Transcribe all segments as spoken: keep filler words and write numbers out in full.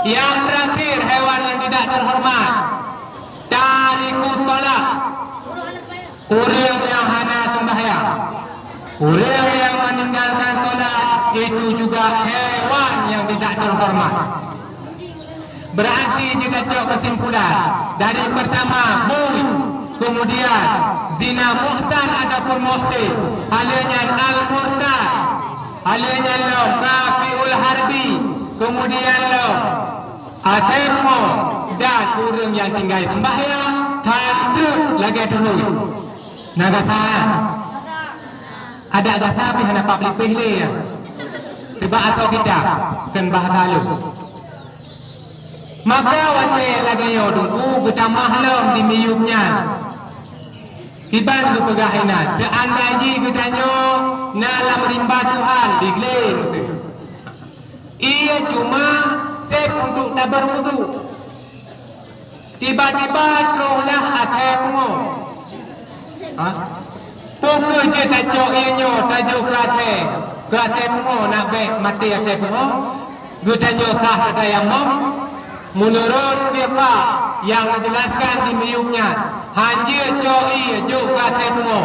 Yang terakhir, hewan yang tidak terhormat, tarikus shalah, ureuëng nyang hana seumbahyang. Ureuëng yang meninggalkan salat itu juga hewan yang tidak terhormat. Berarti kita cok kesimpulan dari pertama bui, kemudian zina muhsan ataupun muhsin, hal nyan al-murtad, hal nyan lom kafiul harbi, kemudian lom até pungo dan ureuëng nyang tinggai seumbahyang, tantu lagée teuhôi. Na gata? Adak gata pih hana pap lipéh lé ya. Sebab asoe kita keu bahasa lôn. Maka watée lagée nyoe Teungku geutamah lom di miyueb nyan. Kiban geupeugah inan, seandai jih geutanyoe na lam rimba Tuhan di glé meuseue. Ie cuma sép untuk taberwudu. Tiba-tiba troh lah até pungo. Ha? Peu kheueh jeuet tacok ie nyoe tajok keu até, keu até pungo nak bék maté até pungo? Geutanyoe sah tatayamom? Meunurot fiqah nyang geujelaskan di miyueb nyan, han jeuet cok ie jok keu até pungo.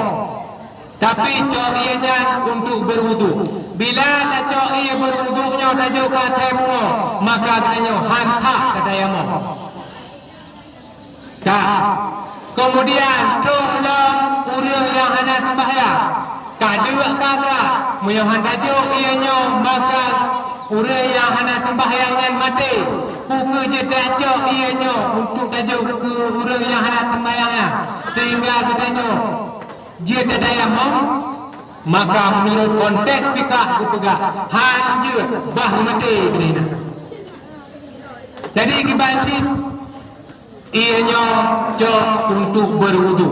Tapi cok ie nyan untuk berwudu. Bila tacok ie berwudu nyoe tajok keu até pungo, maka geutanyoe han sah tatayamom. Ka. Kemudian, troh lom ureuëng nyang hana seumbahyang. Ka deuk ka grak. Meunyoe han tajok ie nyoe, maka ureuëng nyang hana seumbahyang nyan maté. Peu kheueh jeuet tacok ie nyoe untuk tajok keu ureuëng nyang hana seumbahyang nyan? Sehingga geutanyoe jeuet tatayamom, maka meunurot konteks fikah geupeugah, han jeuet, bah maté keudeh na. Jadi kiban cit, ie nyoe cok untuk berwudu.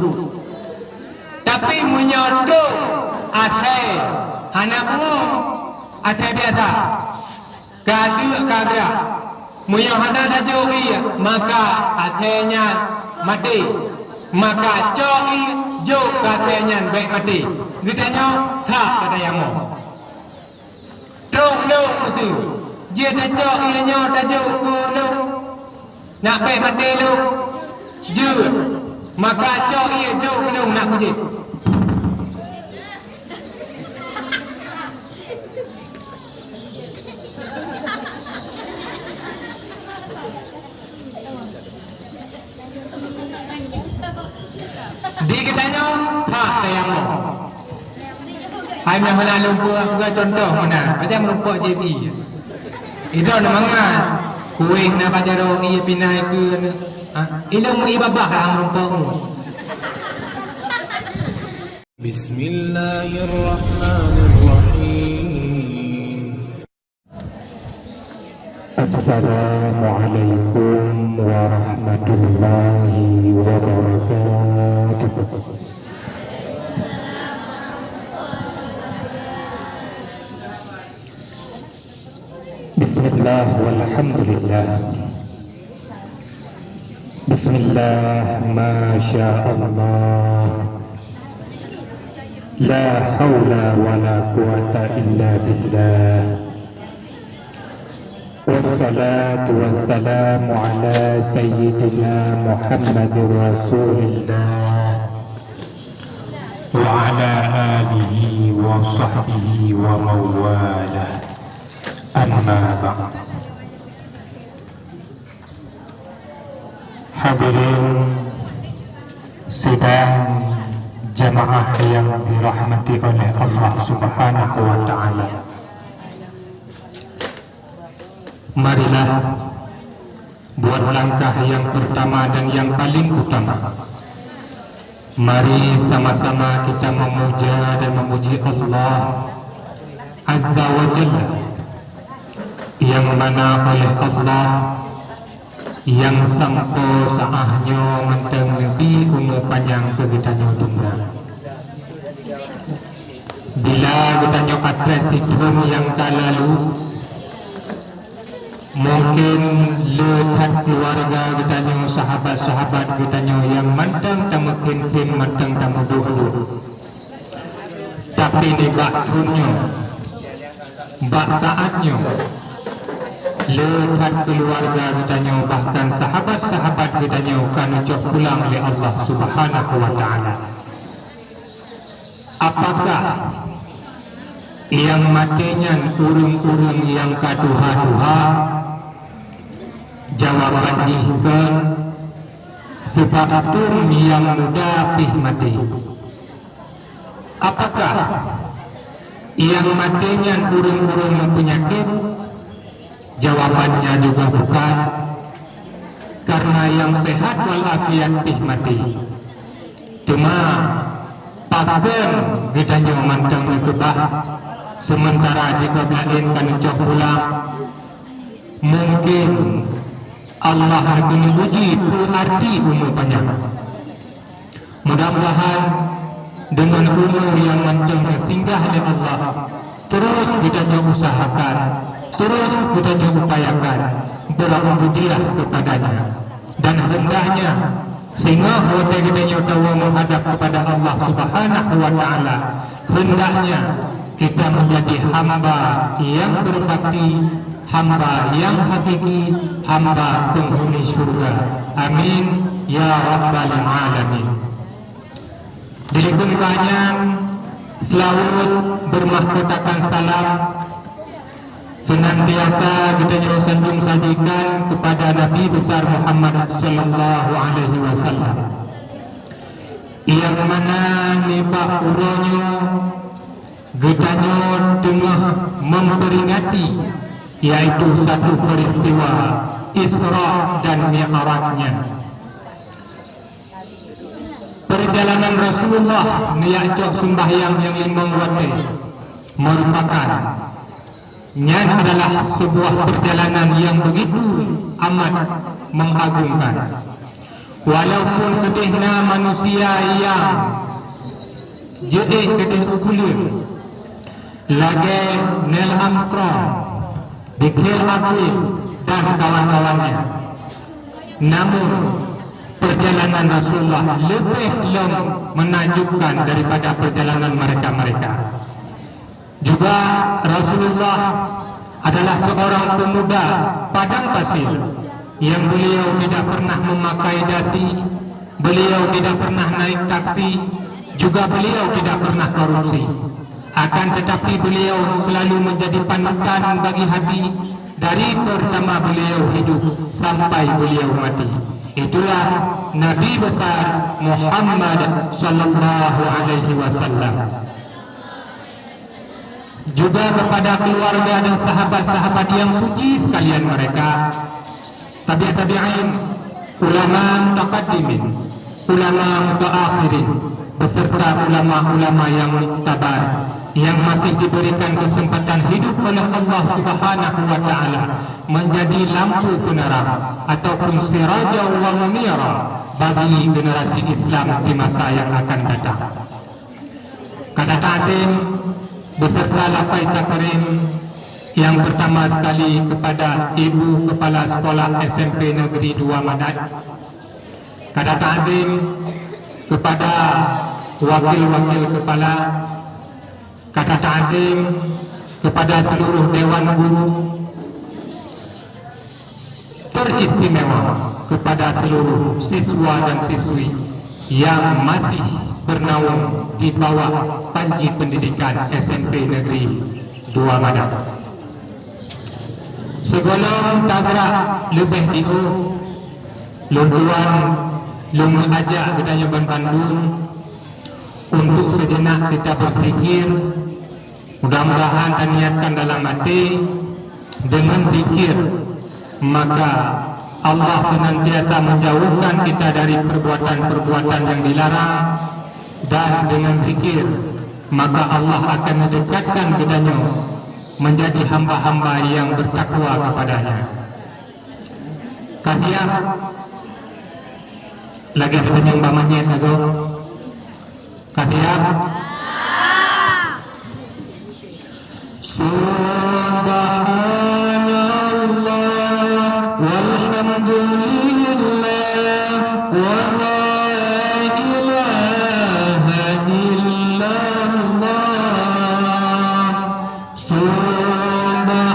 Tapi meunyoe troh até hana pungo, até biasa, ka deuk ka grak. Meunyoe hana tajok ie, maka até nyan maté. Maka cok ie jok keu até nyan bék maté. Geutanyoe that tatayamom. Troh lom meuteue. Jeuet tacok ie nyoe tajok keu lôn. Nak bék maté lôn. Jeuet. Maka cok ie jok keu lôn nak kujéh. Di geutanyoe that tayamom. Hai meuhana lumpur, aku contoh meunan. Macam rumpok J B. Idon mangat. Kueh na bak jaroe, ie pinai keu. Ha? Ilmu ibabah lam rumpok mu. Bismillahirrahmanirrahim. Assalamualaikum warahmatullahi wabarakatuh. Bismillah walhamdulillah. Bismillah, masya Allah. La haula wa la quwata illa billah. Wassalatu wassalamu ala sayyidina Muhammadir Rasulillah wa ala alihi wa sahbihi wa mawalah. Amma ba'd. Hadirin sidang jamaah yang dirahmati oleh Allah Subhanahu wa Ta'ala. Marilah buat langkah yang pertama dan yang paling utama. Mari sama-sama kita memuja dan memuji Allah Azza wa Jalla, yang mana oleh Allah nyang sampoe saát nyoe mantong neubri umu panyang keu geutanyoe dum na. Bila geutanyoe atra sithon nyang ka lalu, mungken le that keuluwarga geutanyoe, sahabat-sahabat geutanyoe nyang mantong tameukheun-kheun, mantong tameudoh-doh. Tapi nibak thon nyoe, bak saát nyoe, Le that keuluwarga geutanyoe, bahkan sahabat-sahabat geutanyoe ka neucok pulang lé Allah Subhanahu wa Ta'ala. Apakah nyang maté nyan ureuëng-ureuëng nyang ka tuha-tuha? Jawaban jih kon, seubab thon nyang muda pih maté. Apakah nyang maté nyan ureuëng-ureuëng meupeunyakét? Jawabannya juga bukan, karena nyang sehat wal afiat pih maté. Teuma, pakon geutanyoe mantong neukeubah, seumeuntara jigob laén ka neucok pulang? Mungken Allah keuneuk uji peue arti umu panyang. Mudah-mudahan deungon umu nyang mantong neusinggah lé Allah, terus geutanyoe usahakan, terus geutanyoe upayakan beurububiyah kepada-Nya. Dan hendaknya singoh watée geutanyoe tawoe meuhadab kepada Allah Subhanahu wa Ta'ala, hendaknya kita menjadi hamba yang berbakti, hamba yang hakiki, hamba penghuni syurga. Amin ya rabbal alamin. Dilikun banyan, seulaweuet beumahkotakan salam senantiasa geutanyoe sanjong sajikan kepada Nabi Besar Muhammad sallallahu alaihi wasallam, nyang mana nibak uroe nyoe geutanyoe teungoh memperingati, yaitu satu peristiwa Isra dan Mi'raj nyan. Perjalanan Rasulullah neujak cok seumbahyang nyang limong watée merupakan, nyan adalah sebuah perjalanan yang begitu amat mengagumkan. Walaupun keudeh na manusia nyang jeuet keudeh u buleuen, lagée Neil Armstrong, Michael Bublé, dan kawan-kawannya, namun perjalanan Rasulullah lebih lom menakjubkan daripada perjalanan mereka-mereka. Juga Rasulullah adalah seorang pemuda padang pasir yang beliau tidak pernah memakai dasi, beliau tidak pernah naik taksi, juga beliau tidak pernah korupsi. Akan tetapi beliau selalu menjadi panutan bagi hati dari pertama beliau hidup sampai beliau mati. Itulah Nabi besar Muhammad sallallahu alaihi wasallam. Juga kepada keluarga dan sahabat-sahabat yang suci sekalian mereka, tabi'ut tabi'in, ulama mutaqaddimin, ulama mutaakhirin, beserta ulama-ulama yang muktabar yang masih diberikan kesempatan hidup oleh Allah Subhanahu wa Ta'ala menjadi lampu penerang ataupun siraja wa munira bagi generasi Islam di masa yang akan datang. Kata takzim beserta lafai takrim yang pertama sekali kepada Ibu Kepala Sekolah S M P Negeri dua Madat. Kata takzim kepada wakil-wakil kepala. Kata takzim kepada seluruh dewan guru. Teristimewa kepada seluruh siswa dan siswi yang masih bernaung di bawah panji pendidikan S M P Negeri dua Madat. Sigohlom tagerak leubeh jiôh, lôn tuan lôn ajak geutanyoe banmandum untuk sejenak kita berzikir. Mudah-mudahan taniatkan dalam hati, dengan zikir, maka Allah senantiasa menjauhkan kita dari perbuatan-perbuatan yang dilarang, dan dengan zikir, maka Allah akan mendekatkan geutanyoe menjadi hamba-hamba yang bertakwa kepada-Nya. Ka siap? Lagée teupanyang bak manyét lagoe. Ka siap? Subhanallah, walhamdulillah, wa la ilaha illallah. Subhanallah.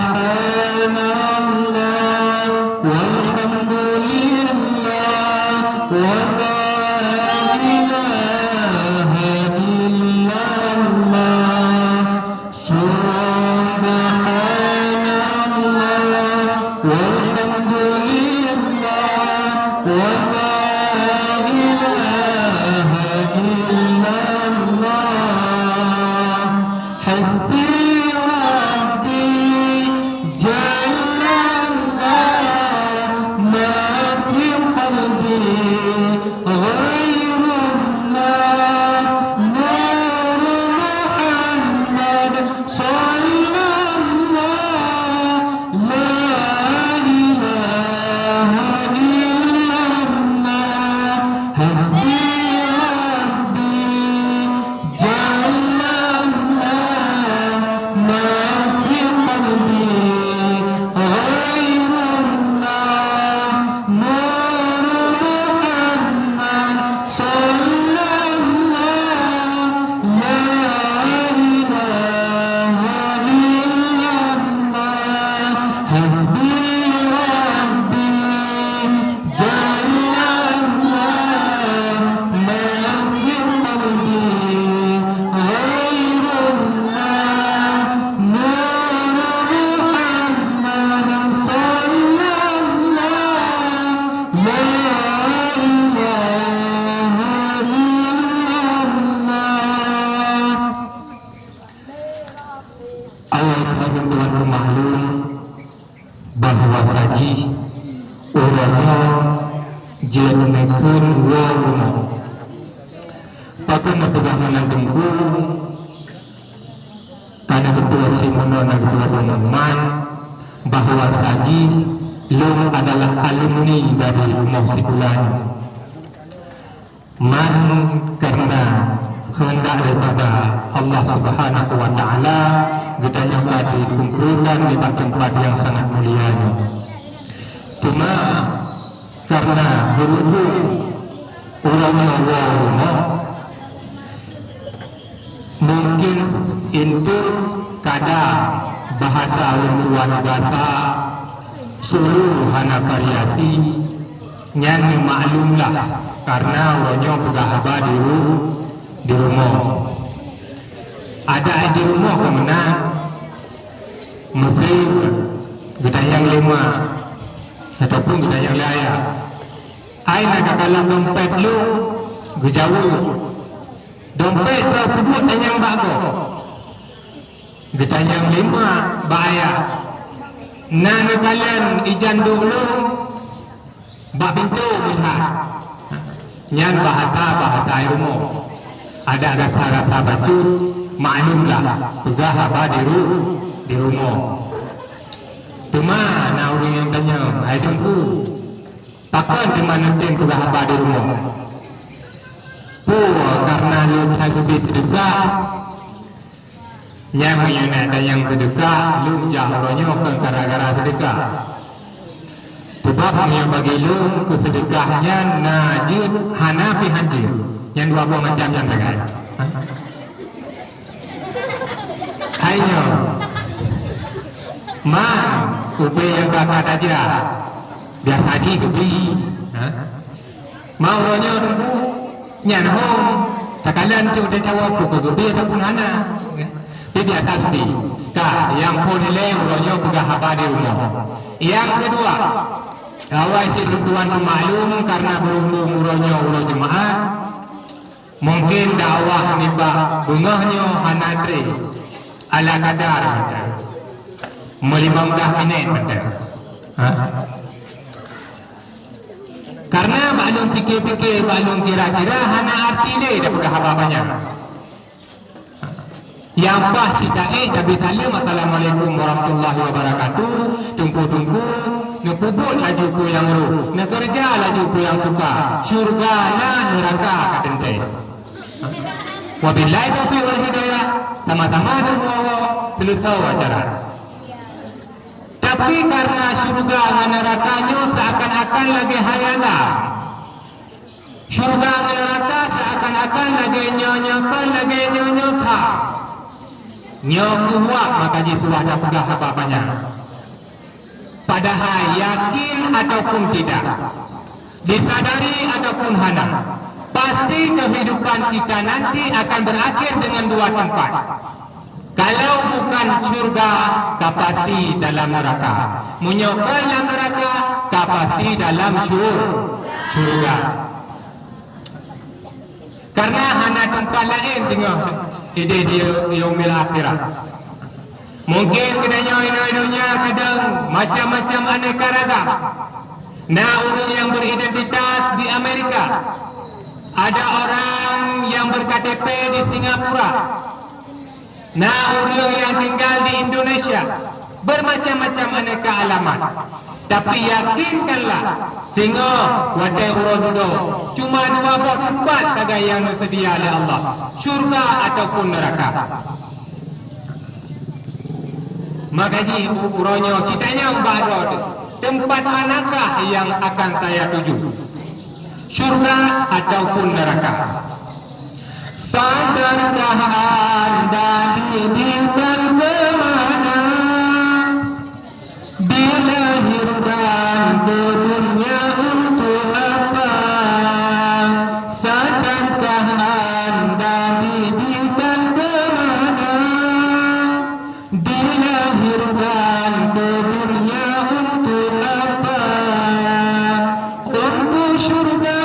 Jeuet neukheun woe rumoh. Pakon neupeugah meunan Teungku? Ka na geupeugah simeunoe, na geupeugah pengumuman bahwa sajih lôn adalah alumni dari rumoh sikula nyoe. Man kareuna keuheundak daripada Allah Subhanahu wa Ta'ala, geutanyoe ka dikumpolkan nibak teumpat nyang sangat mulia nyoe. Teuma kareuna beurhubung uroe nyoe woe rumoh, mungkin intu kada bahasa ureuëng tuan gasa sulu hana variasi, nyan neumaklumlah, kareuna uroe nyoe peugah haba di ru-, di rumoh. Adak di rumoh keu meunan, meusé geutanyong lé ma ataupun geutanyong lé ayah. Ai na ka kalon dompet lôn? Geujaweueb, "Dompet droe peubuet tanyong bak gob." Geutanyong lé ma bak ayah, "Na neukalon ijan duek lôn?" Bak pintoe meulihat. Nyan bahasa-bahasa rumoh. Adak gata-gata bacut, maklumlah, peugah haba di ru-, di rumoh. Teuma na ureuëng nyang tanyong, "Hai Teungku, pakon teuma neutem peugah haba di rumoh?" "Peue, kareuna lôn that geubri seudeukah?" Nyan meunyoe na tanyong seudeukah, lôn jak uroe nyoe kon gara-gara seudeukah. Sabab meunyoe bagi lôn, keu seudeukah nyan na jeuet, hana pih han jeuet. Nyan dua boh macam nyan sagai. Hai nyoe. Man, ubé nyang ka ka tajak, biasa jih geubri. Ha? Ma uroe nyoe Teungku, nyan hom, takalon cok teucawa peu keu geubri ataupun hana. Tapi di atas geubri. Ka, nyang phon ilée uroe nyoe peugah haba di rumoh. Nyang keudua, awai sit tuan peumaklum kareuna beurhubung uroe nyoe uroe Jumaat, mungkin dakwah nibak beungoh nyoe hana tré. Ala kadar mantong. Meulimong blah minét mantong. Ha? Kareuna bak lôn pike-pike, bak lôn kira-kira hana arti lé tapeugah haba banyak. Nyang paih cit taék tabi saleuem, "Assalamualaikum warahmatullahi wabarakatuh." Teungku-teungku, neupeubuet laju peue nyang roh, neukeureuja laju peue nyang suka. Syeuruga na, neuraka ka teuntée. Wabillahi taufiq wal hidayah. Sama-sama neumeuwoe, seuleusoe acara. Tapi kareuna syeuruga ngon neuraka nyoe seuakan-akan lagée hayalan. Syeuruga ngon neuraka seuakan-akan lagée nyoe-nyoe kon, lagée nyoe-nyoe sa. Nyoe keuh wak maka jisuah tapeugah haba banyak. Padahai yakin ataupun tidak, disadari ataupun hana, pasti kehidupan kita nanti akan berakhir dengan dua tempat. Kalau bukan syurga, ka pasti dalam neraka. Meunyoe kon lam neraka, ka pasti dalam syur-, syurga. Karena hana teumpat laén teungoh idéh di yaumil akhirah. Mungkin geutanyoe inoe donya kadang macam-macam aneka ragam. Na ureuëng nyang beridentitas di Amerika, ada orang yang ber-K T P di Singapura, na ureuëng nyang tinggal di Indonesia, bermacam-macam aneka alamat. Tapi yakinkanlah, singoh watée uroe dudoe, cuma dua boh teumpat sagai nyang neuseudia lé Allah, syurga ataupun neuraka. Maka jih u-, uroe nyoe citanyong bak droe teuh, "Tempat manakah yang akan saya tuju? Syurga ataupun neraka?" Sadarkah Anda didikan ke mana? Dilahirkan ke dunia untuk apa? Sadarkah Anda didikan ke mana? Dilahirkan ke dunia untuk apa? Untuk syurga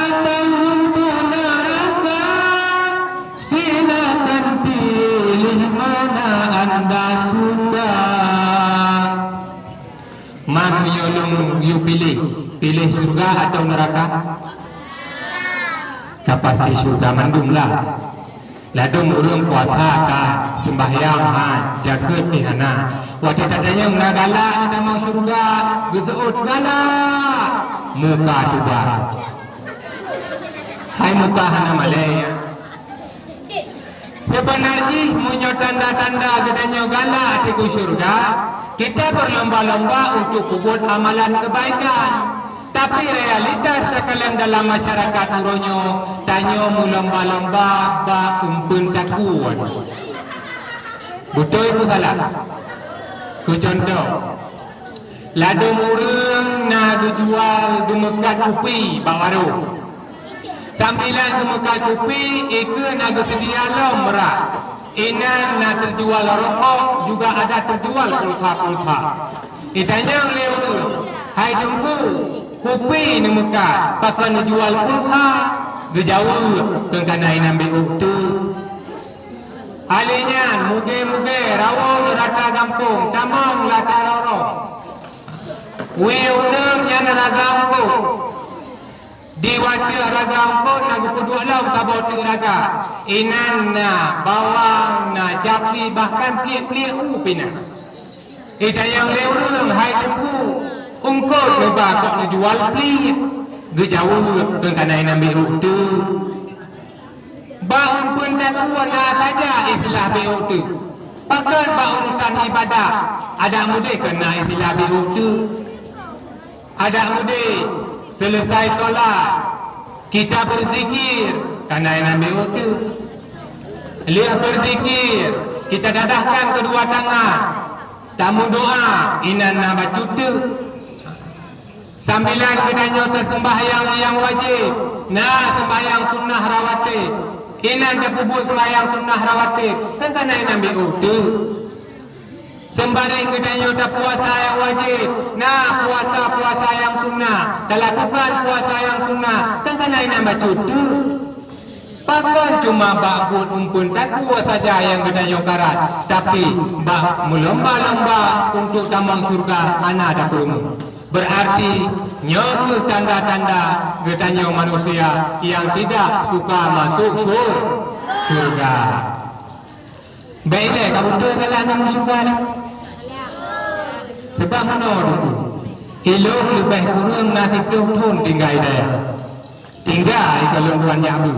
atau untuk neraka? Silakan pilih mana anda yue piléh, piléh syeuruga atawa neuraka? Ka pasti syeuruga mandum lah. Ladôm ureuëng puasa ka, seumbahyang han, jakeuet pih hana. Watée tatanyong na galak tamong syeuruga, geuseuôt galak, muka tuba. Hai muka hana malée. Seubeuna jih meunyoe tanda-tanda geutanyoe galak ateueh syeuruga, kita berlomba-lomba untuk peubuet amalan kebaikan. Tapi realitas takalon dalam masyarakat uroe nyoe, tanyoe meulomba-lomba bak umpeuen takue. Beutôi peue salah? Keu contoh, ladôm ureuëng na geujual geumeukat kupi bak warong. Sambilan geumeukat kupi, ikeue na geuseudia lom meurak. Inan na teujual rokok, juga ada teujual pulsa-pulsa. Itanyong lé ureuëng, "Hai Teungku, kupi neumeukat, pakon neujual pulsa?" Geujaweueb, "Kon kana inan B O teuk." Alèh nyan, mugée-mugée rawong rata gampông, tamong rata rorong. Wie uneum nyan raga eungkôt. Di watèe raga eungkôt na geupeuduek lom saboh teuk raga. Inan na bawang, na japli, bahkan pliek-pliek u pih na. Itanyong lé ureuëng, "Hai Teungku, eungkôt neuba kok neujual pliek?" Geujaweueb, "Kon kana inan B O teuk." Bak umpeuen takue na saja istilah B O teuk. Pakon bak urusan ibadah, adak mudeh kon na istilah B O teuk. Adak mudeh, seuleusai solat, kita berzikir, kana inan B O teuk. Lheueh berzikir, kita dadahkan kedua tangan, tameudoa, inan na bacut teuk. Sambilan geutanyoe taseumbahyang nyang wajéb, na seumbahyang sunnah rawatib. Inan tapeubuet seumbahyang sunnah rawatib, kon kana inan B O teuk. Seumbareng geutanyoe tapuasa nyang wajéb, na puasa-puasa nyang sunnah, talakukan puasa nyang sunnah, kon kana inan bacut teuk. Pakon cuma bak buet umpeuen takue saja nyang geutanyoe karat, tapi bak meulomba-lomba untuk tamong syeuruga hana tapeureumeun. Berarti nyoe kheueh tanda-tanda geutanyoe manusia nyang tidak suka masuk syur-, syeuruga. Bék ilée ka beutôi galak tamong syeuruga nyoe. Sabab meunoe Teungku, ilôn leubeh kureueng na siplôh thon tinggai dayah. Tinggai ka lôn tuan jak bu.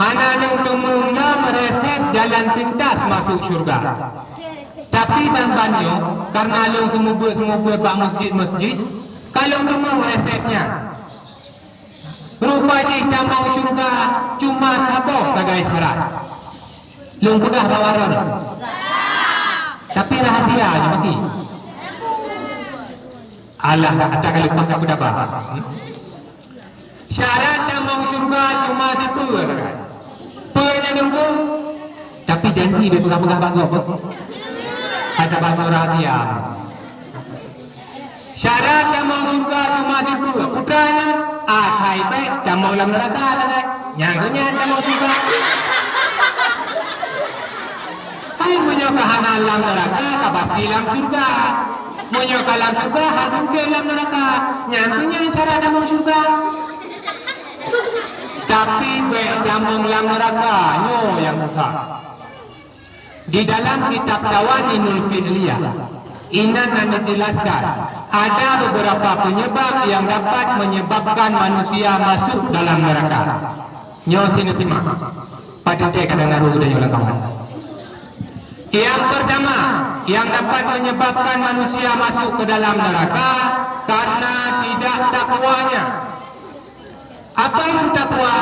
Hana lôn teumeung lom resep jalan pintas masuk syeuruga. Tapi ban-ban nyoe, kareuna lôn seumeubeuet-seumeubeuet bak masjid-masjid, ka lôn teumeung resep nyan. Rupa jih tamong syeuruga cuma saboh sagai syarat. Lôn peugah bak waron. Tapi rahasia nyoe bagi. Alah, ata ka leupah ka peudaba. Syarat tamong syeuruga cuma sipeue sagai. Peue nyang Teungku? Tapi janji bék peugah-peugah bak gob. Hana bak rahasia. Syarat tamong syeuruga cuma sipeue. Peue nyan? Asai bék tamong lam neuraka sagai. Nyang keu nyan tamong syeuruga. Hai, meunyoe ka hana lam neuraka, ka pasti lam syeuruga. Meunyoe ka lam syeuruga, hana mungken lam neuraka. Nyan keuh nyan syarat tamong syeuruga. Tapi bék tamong lam neuraka, nyoe nyang susah. Di dalam kitab Tawaninul Fi'liyah, inan na neujelaskan, ada beberapa penyebab yang dapat menyebabkan manusia masuk dalam neraka. Nyoe sineusimak. Padum teuh kadang naru geutanyoe lam kawan. Yang pertama, yang dapat menyebabkan manusia masuk ke dalam neraka karena tidak takwanya. Apa itu takwa?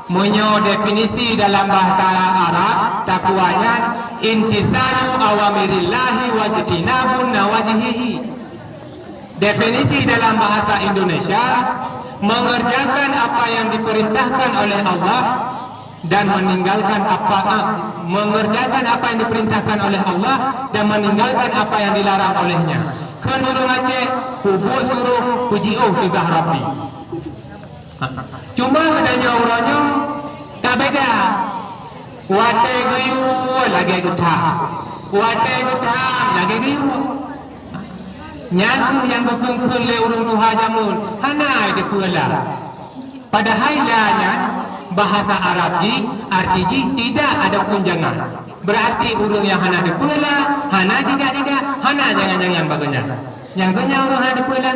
Meunyoe definisi dalam bahasa Arab, takwa nyan imtisalu awamirillahi wajtinabun nawahihi. Definisi dalam bahasa Indonesia, mengerjakan apa yang diperintahkan oleh Allah dan meninggalkan apa, ah, mengerjakan apa yang diperintahkan oleh Allah dan meninggalkan apa yang dilarang olehnya. Kheun ureuëng Aceh, peubuet suroh, peujiôh peugah Rabbi. Cuma geutanyoe uroe nyoe ka beda. Watée geuyue lagée geutham, watée geutham lagée geuyue. Nyan kheueh nyang geukheun-kheun lé ureuëng tuha jameun, hana teupeue la. Padahai la nyan bahasa Arab jih, arti jih tidak ada pun jangan. Berarti ureuëng nyang hana teupeue la, hana tidak-tidak, hana jangan-jangan bak geuh nyan. Nyang geuh nyan ureuëng hana teupeue la.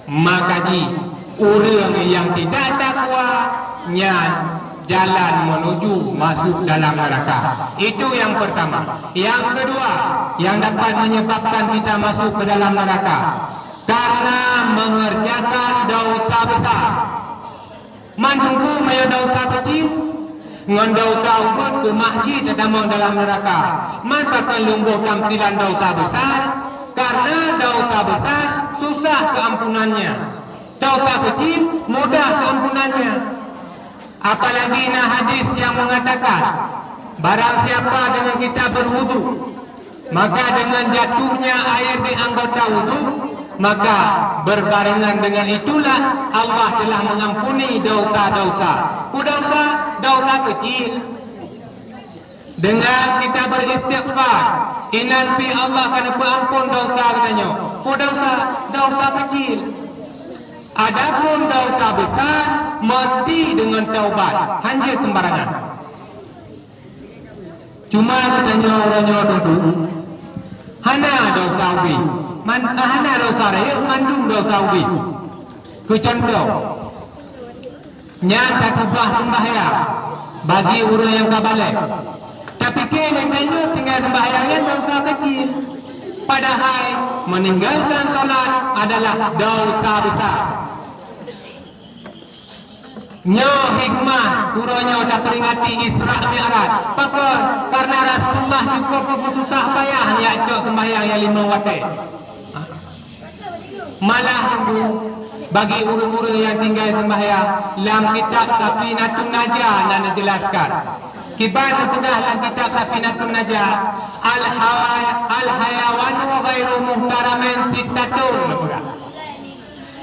Maka jih ureuëng nyang tidak takwa nyan jalan menuju masuk dalam neraka. Itu yang pertama. Yang kedua, yang dapat menyebabkan kita masuk ke dalam neraka karena mengerjakan dosa besar. Man Teungku, meunyoe desya keucil ngon desya ubit keumah cit tatamong dalam neuraka. Man pakon lôn boh tamsilan desya besar? Karena desya besar susah keuampunannya. Desya keucil mudah keuampunannya. Apalagi na hadis nyang meungatakan, barang siapa dengan kita berwudu, maka dengan jatuhnya air di anggota wudu, maka berbarengan dengan itulah Allah telah mengampuni dosa-dosa. Peue dosa? Dosa kecil. Dengan kita beristighfar, inan pih Allah akan neupeuampon dosa geutanyoe. Peue dosa? Dosa kecil. Adapun dosa besar, mesti dengan taubat, hanjeuet sembarangan. Cuma geutanyoe uroe nyoe Teungku, hana desya ubit. Man, hana desya rayeuk, mandum desya ubit. Keu cuntoh, nyan takeubah seumbahyang bagi ureuëng nyang ka balek. Tapike lé geutanyoe tinggai seumbahyang nyan desya kecil. Padahai meninggalkan salat adalah desya besar. Nyoe hikmah uroe nyoe taperingati Isra Mi'raj. Pakon? Karena Rasulullah cukup beususah payah neujak cok seumbahyang nyang limong watée. Malah Teungku, bagi ureuëng-ureuëng nyang tinggai seumbahyang, lam kitab Safinatun Najah na neujelaskan. Kiban neupeugah lam kitab Safinatun Najah, al-hawa-, al-hayawanu ghairu muhtaramin sittatun, neupeugah.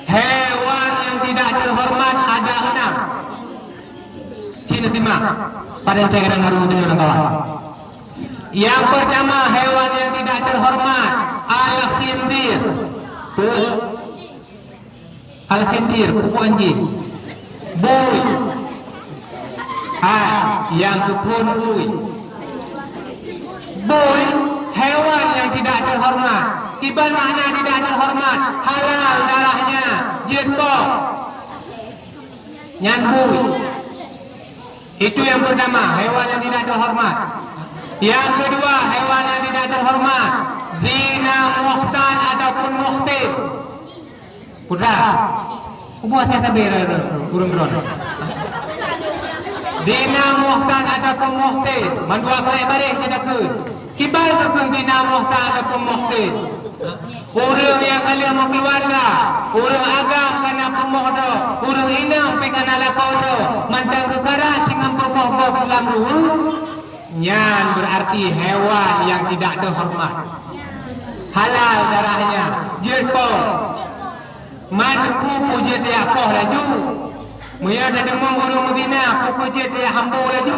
Hewan yang tidak terhormat ada enam. Cina simak. Pada entah kadang harus betul orang kawan. Yang pertama, hewan yang tidak terhormat, al-khinzir. Betul? Al-khinzir, pupuk anjing. Bui. Ha, nyang keuphon bui. Bui, hewan yang tidak terhormat. Kiban makna tidak terhormat? Halal darahnya, jeuet poh. Nyan bui. Itu yang pertama, hewan yang tidak terhormat. Yang kedua, hewan yang tidak terhormat, zina muhsan ataupun muhsin. Putra, kubu hati tabe ureuëng droe. Zina muhsan ataupun muhsin, mandua keuhai bareh jidakeuh. Kiban keuh zina muhsan ataupun muhsin? Ureuëng nyang ka lheueh meukeuluwarga, ureuëng agam ka na peurumoh droe, ureuëng inong pih ka na lakoe droe, mantong geukara singoh peurumoh gob lam ruweueng, nyan beurarti hewan nyang tidak teuhoreumat. Halal darahnya, jeuet poh. Man Teungku peue jeuet tajak poh laju. Meunyoe tadeungoe ureuëng meuzina, peue jeuet tajak hambo laju.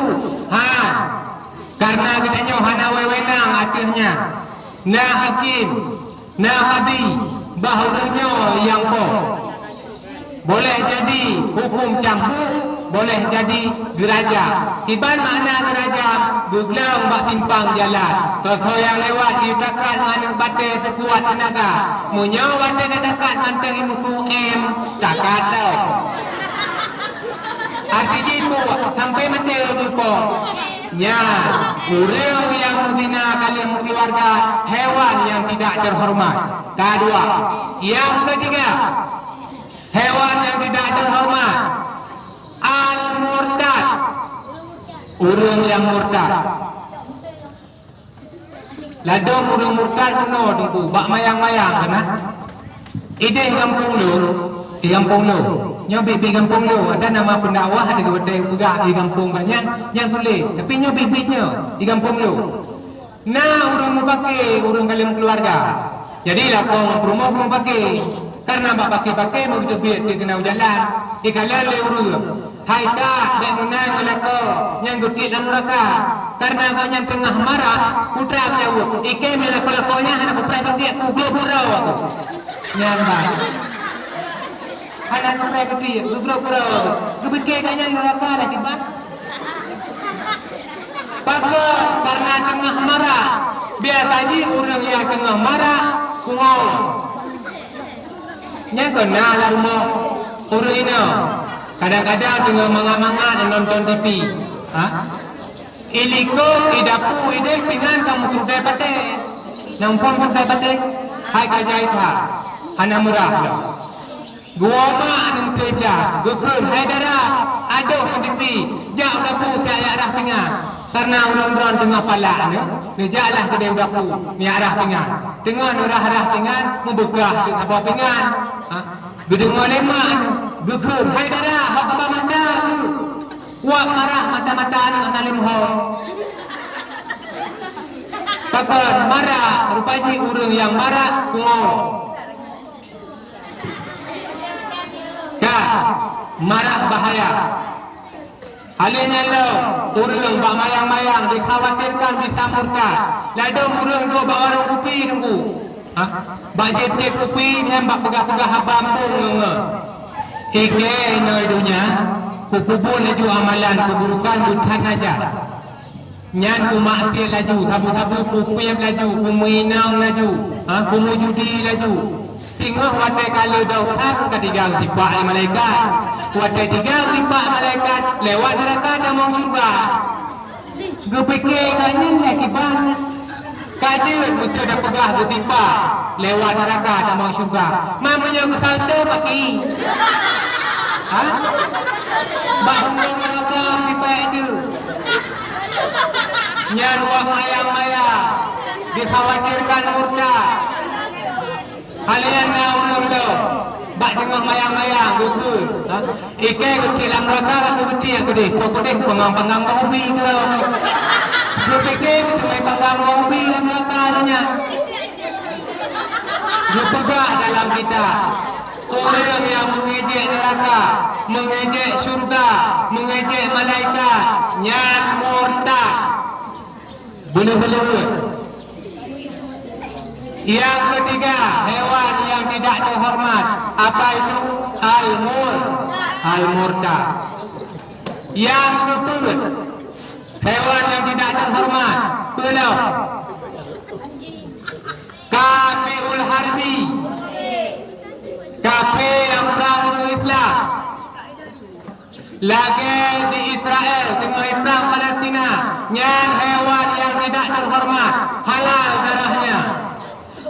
Ha, karena geutanyoe hana wewenang ateueh nyan. Na hakim, na kadhi, bah ureuëng nyoe nyang poh. Boleh jadi huköm cambuk, boleh jadi geurajam. Kiban makna geurajam? Geuglong bak simpang jalan. Soe-soe nyang lewat jitakat ngon aneuëk batée seukuat teunaga. Meunyoe watée tatakat mantong imusu em, takat lom. Arti jih peue? Sampai maté laju po. Nyan, ureuëng nyang meuzina ka lheueh meukeuluwarga, hewan nyang tidak terhormat. Ka dua. Nyang ketiga, hewan nyang tidak terhormat, al-murtad. Ureuëng nyang murtad. Ladôm ureuëng murtad bunoe Teungku, bak mayang-mayang keunan. Idéh gampông lôn, i gampông lôn. Nyoe biet-biet gampông lôn, ada nama pendakwah di Kabupaten peugah i gampông gobnyan, nyan sulet. Tapi nyoe biet-biet nyoe, i gampông lôn. Na ureuëng mupake, ureuëng ka lheueh meukeuluwarga. Jadi lakoe ngon peurumoh mupake. Karena bak pake-pake meugeuteubiet di keunau jalan, ikalon lé ureuëng. Hai that, bék meunan ngon lakoe nyang geutiek lam nuraka. Karena gobnyan teungoh marah, putra geujaweueb, "Ikei meulakoe-lakoe nyan hana kuprai keutiek, kugroe pura aku." Nyan bah. Hana kuprai keutiek, kugroe pura aku. Geupike gobnyan neuraka lah kiban. Pakon? Karena teungoh marah. Biasa jih ureuëng nyang teungoh marah, pungo. Nyan kon na lam rumoh ureuëng inong. Kadang-kadang teungoh mangat-mangat nonton T V. Ha? Ilikot, idapu, ideh pingan ka meuteudai patéh. Nyang phon meuteudai patéh. Hai ka jai that. Hana meurah lom. Geuwoe mak aneuk meuteudai blah, geukheun, "Hai dara, adoh ngon T V, jak u dapu keu jak rah pingan." Karena ureuëng droe teungoh palak nyoe, neujaklah keudeh u dapu, neujak rah pingan. Teungoh neurah-rah pingan, meubeukah teuk saboh pingan. Ha? Geudeungoe lé mak nyoe, geukheun, "Hai dara, ho kaba mata keuh." Wak marah mata-mata aneuk hana lé meuho. Pakon marah, rupa jih ureuëng nyang marah pungo. Ka, marah bahaya. Hal nyan lom, ureuëng bak mayang-mayang dikhawatirkan bisa murtad. Ladôm ureuëng duek bak warong kupi teungku. Ha? Bak jieb-jieb kupi nyan bak peugah-peugah haba embong ngon-ngon. Ikei inoe donya, kupeubuet laju amalan keuburukan beutan aja. Nyan kumaksiet laju, sabu-sabu kupiep laju, kumeuinong laju, ha, kumeujudi laju. Singoh watée ka lheueh dosa ka tinggai geusipak lé malaikat. Watée tinggai geusipak malaikat, lewat neuraka tamong syeuruga. Geupike gobnyan lé kiban. Ka jeuet beutôi tapeugah geusipak lewat neuraka tamong syeuruga. Ma meunyoe geusalto paki. Ha? Bak undong neuraka meusipak itu. Nyan wak mayang-mayang dikhawatirkan murtad. Hal nyan na ureuëng lom bak teungoh mayang-mayang geukheun, ha? Ikei geutiek lam neuraka, ka geutiek keudeh, trok keudeh panggang-panggang bak ubi keudroe. Geupike meuteumé panggang bak ubi lam neuraka nyan. Geupeugah dalam kitab, ureuëng nyang meungejek neuraka, meungejek syeuruga, meungejek malaikat, nyan murtad. Beuleueh-leueh. Yang ketiga, hewan yang tidak terhormat. Apa itu? Al-mur, al-murtad. Yang keempat, hewan yang tidak terhormat. Peulom. Kafiul harbi. Kafé nyang prang ureuëng Islam. Lagée di Israel teungoh iprang Palestina, nyan hewan nyang tidak terhormat, halal darahnya.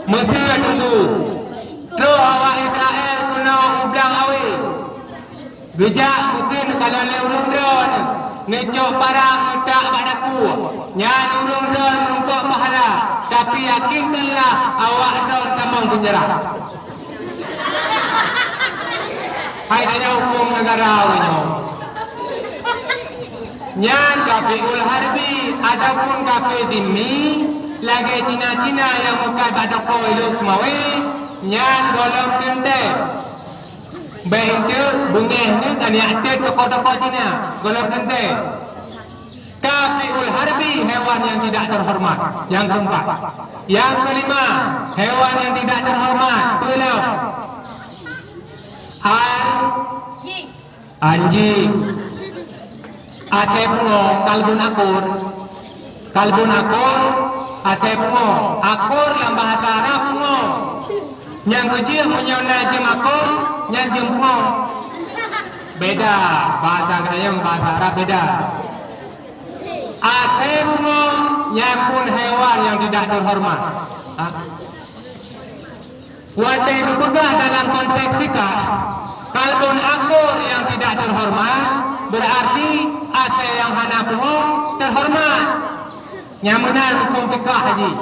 Mesir teungku, troh awak Israel keunoe u blang awé. Geujak Mesir neukalon lé ureuëng droe, neucok parang neutak bak daku. Nyan ureuëng droe meurumpok pahala, tapi yakinkanlah awak droe tamong peunjara. Hai tanyoe hukôm neugara uroe nyoe. Nyan kafiul harbi, ataupun kafé zimmi, lagée Cina-Cina nyang meukat bak toko ilok seumawé, nyan gohlom teuntée. Bék enteuk beungéh nyoe ka neujak tét toko-toko Cina, gohlom teuntée. Kafiul harbi, hewan yang tidak terhormat. Yang keempat. Yang kelima, hewan yang tidak terhormat. Peulom. An-, anjing. Asée pungo, kalbun akur. Kalbun akur, asée pungo. Akur lam bahasa Arab pungo. Nyang keujeuet meunyoe na jeuem akur, nyan jeuem pungo. Beda, bahasa geutanyoe ngon bahasa Arab beda. Asée pungo nyan pun hewan nyang tidak terhormat. Ha? Watée geupeugah dalam konteks fikah, kalbun akur nyang tidak terhormat, beurarti asée nyang hana pungo terhormat. Nyang meunan hukôm fikah jih.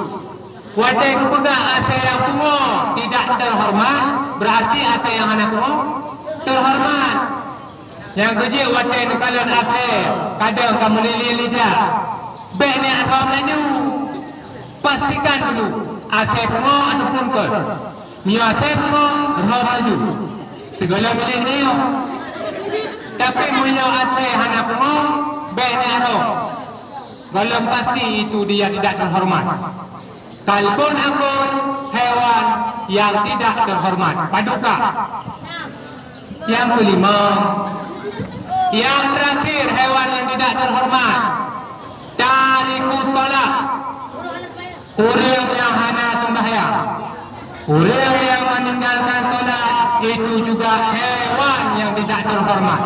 Watée geupeugah asée nyang pungo tidak terhormat, beurarti asée nyang hana pungo terhormat. Nyang keujeuet watée neukalon asée, kadang ka meulilie lidah. Bék neujak rhom laju. Pastikan dulu asée pungo ataupun kon. Meunyoe asée pungo, rhom laju. Sigohlom milék neuyong. Tapi meunyoe asée hana pungo, bék neujak rhom. Gohlom pasti itu dia tidak terhormat. Kalbun akur, hewan yang tidak terhormat. Paduka. Yang kelima, yang terakhir, hewan yang tidak terhormat. Tarikus shalah. Ureuëng nyang hana seumbahyang. Ureuëng nyang meninggalkan salat itu juga hewan yang tidak terhormat.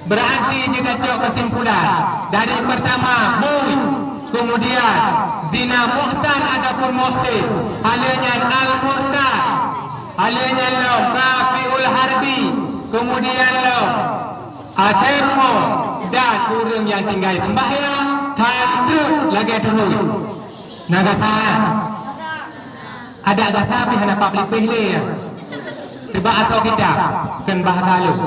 Berarti jeuet tacok kesimpulan dari pertama bui, kemudian zina muhsan ataupun muhsin, hal nyan al-murtad, hal nyan lom kafiul harbi, kemudian lom athée pungo dan ureuëng nyang tinggai seumbahyang, that treuk lagée teuhôi. Na gata? Adak gata pih hana pap lipéh lé. Teuba asoe kitab, kheun bahasa lôn.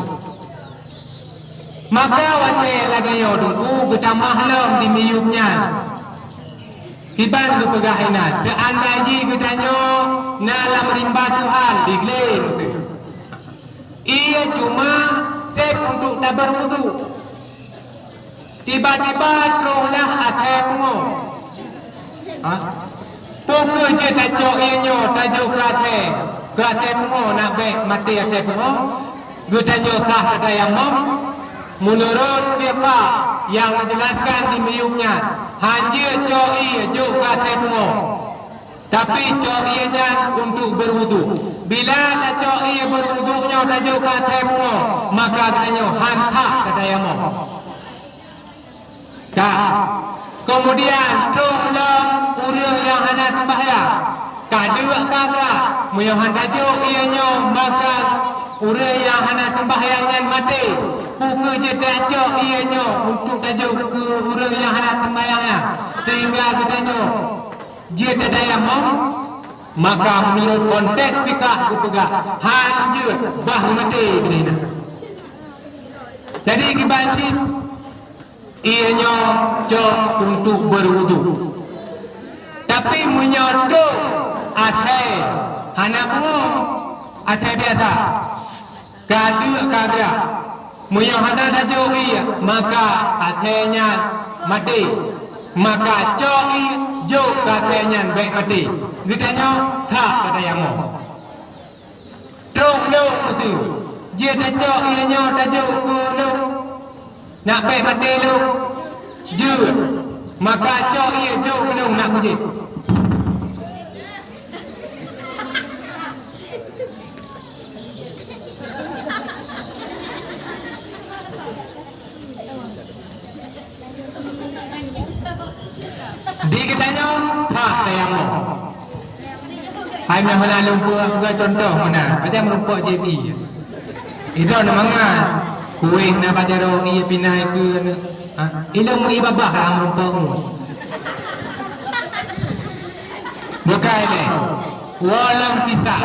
Maka watée lagée nyoe Teungku geutamah lom di miyueb nyan. Kiban geupeugah inan, seuandai jih geutanyoe na lam rimba Tuhan, diglé meuteue. Ie cuma sép untuk tabar wudu. Tiba-tiba troh lah athée pungo. Ha? Peu kheueh jeuet tacok ie nyoe tajok keu athée, keu athée pungo nak bék maté athée pungo? Geutanyoe sah tatayamom? Meunurot fiqah nyang geujeulaskan di miyueb nyan, han jeuet cok ie jok keu athée pungo. Tapi cok ie nyan untuk berwudu. Bila tacok ie berwudu nyoe tajok keu athée pungo, maka geutanyoe han sah tatayamom. Ka. Keumudian, troh lom ureuëng nyang hana seumbahyang. Ka deuek ka grak, meunyoe han tajok ie nyoe, maka ureuëng nyang hana seumbahyang nyan maté. Peu kheueh jeuet tacok ie nyoe untuk tajok keu ureuëng nyang hana seumbahyang nyan, sehingga geutanyoe jeuet tatayamom? Maka meunurot konteks fikah geupeugah, han jeuet, bah maté keudeh na. Jadi kiban cit, ie nyoe cok untuk berwudu. Tapi meunyoe troh athée hana pungo, athée biasa, ka deuek ka grak, meunyoe hana tajok ie, maka athée nyan maté. Maka cok ie jok keu athée nyan bék maté. Geutanyoe that tatayamom. Troh lôn meuteue, jeuet tacok ie nyoe tajok keu lôn, nak bék maté lôn? Jeuet. Maka cok ie jok keu lôn nak kujép. Di geutanyoe that tayamom. Hai meuhana lumpur, aku contoh meunan. Macam meurumpok J B. Idon mangat. Kueh na bak jaroe, ie pinai keu, ha? Ilong meuié babah lam meurumpok ngon. Bukai lé. Walong kisah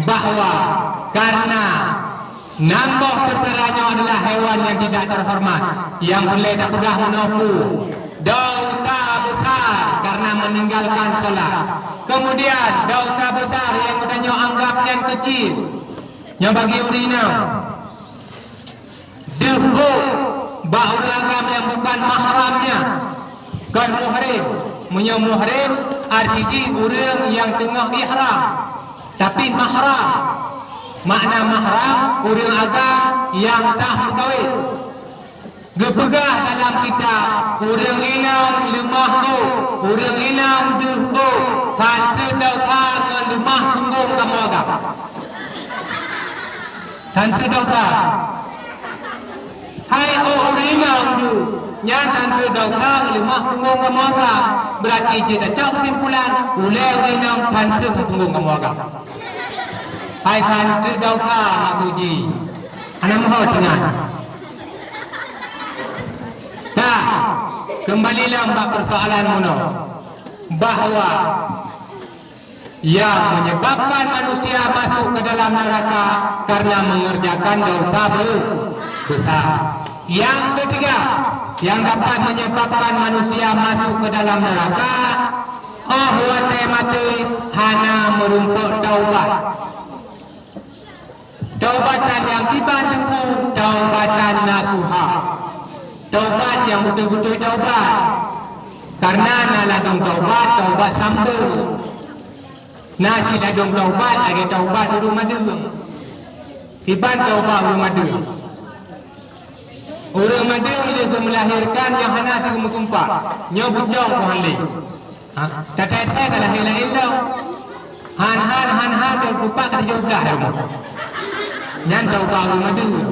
bahwa karena nam boh peukara nyoe adalah hewan yang tidak terhormat, nyang peureulée tapeugah meunoe peue? Dosa besar karena meninggalkan sholat. Kemudian, dosa besar nyang geutanyoe anggap nyan kecil. Nyoe bagi ureuëng inong. Deuh ôk bak ureuëng agam nyang bukan mahramnya. Kon muhrim. Meunyoe muhrim, arti jih ureuëng nyang teungoh ihram. Tapi mahram, makna mahram, ureuëng agam nyang sah meukawen. Geupeugah dalam kitab, ureuëng inong leumah ôk, ureuëng inong deuh ôk, tan treuk dosa ngon leumah punggong kamoe agam. Tan treuk dosa. Hai ôk ureuëng inong deuh, nyan tan treuk dosa ngon leumah punggong kamoe agam. Berarti jeuet tacok keusimpulan, ulée ureuëng inong tan treuk punggong kamoe agam. Hai tan treuk dosa maksud jih. Hana meuho teungan. Ka, keumbali lom bak peusoalan bunoe, bahwa yang menyebabkan manusia masuk ke dalam neraka karena mengerjakan dosa be-, besar. Yang ketiga, yang dapat menyebabkan manusia masuk ke dalam neraka, óh watée maté hana meurumpok taubat. Taubatan nyang kiban Teungku, taubatan nasuha. Taubat nyang beutôi-beutôi taubat. Karena na ladôm taubat, taubat sambông. Na siladôm taubat lagèe taubat ureueng madeueng. Kiban taubat ureueng madeueng. Ureueng madeueng lheueh geumeulahérkan nyang hana teumeukumpak, nyoe bucong keuh han lé. Ha? Tatai-tai ka lahé laén lom. Han-han, han-han, dan kupak ka tujoh blah rumoh. Nyan taubat ureueng madeueng.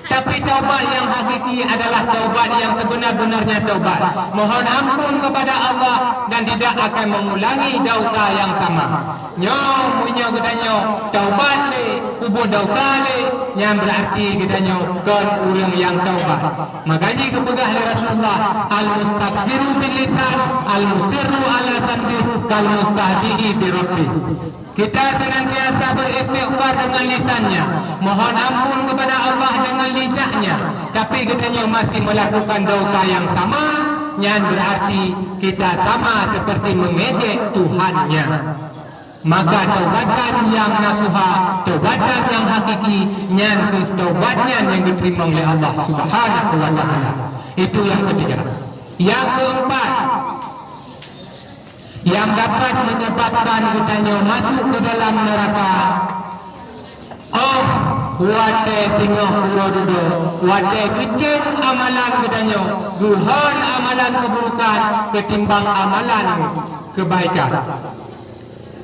Tapi taubat nyang hakiki adalah taubat nyang sebenar-benarnya taubat. Mohon ampun kepada Allah dan tidak akan mengulangi dosa yang sama. Nyoe, meunyoe geutanyoe taubat lé, peubuet desya lé, nyan beurarti geutanyoe kon ureueng nyang taubat. Maka jih geupeugah lé Rasulullah, "Al-mustaghfiru bil lisan, al-musirru ala dzanbi, kal mustahzi'i bi rabbih." Kita senantiasa beristighfar dengan lisannya, mohon ampun kepada Allah dengan lidahnya, tapi geutanyoe masih melakukan dosa yang sama, nyan berarti kita sama seperti mengejek Tuhannya. Maka taubatan nyang nasuha, taubatan nyang hakiki, nyan keuh taubat nyan nyang geuteurimong lé Allah Subhanahu wa Ta'ala. Itu yang ketiga. Yang keempat, yang dapat menyebabkan geutanyoe masuk ke dalam neraka, oh, watèe teungoh uroe dudoe, watèe geucéng amalan geutanyoe, geuhon amalan keuburukan keutimbang amalan keubaikan.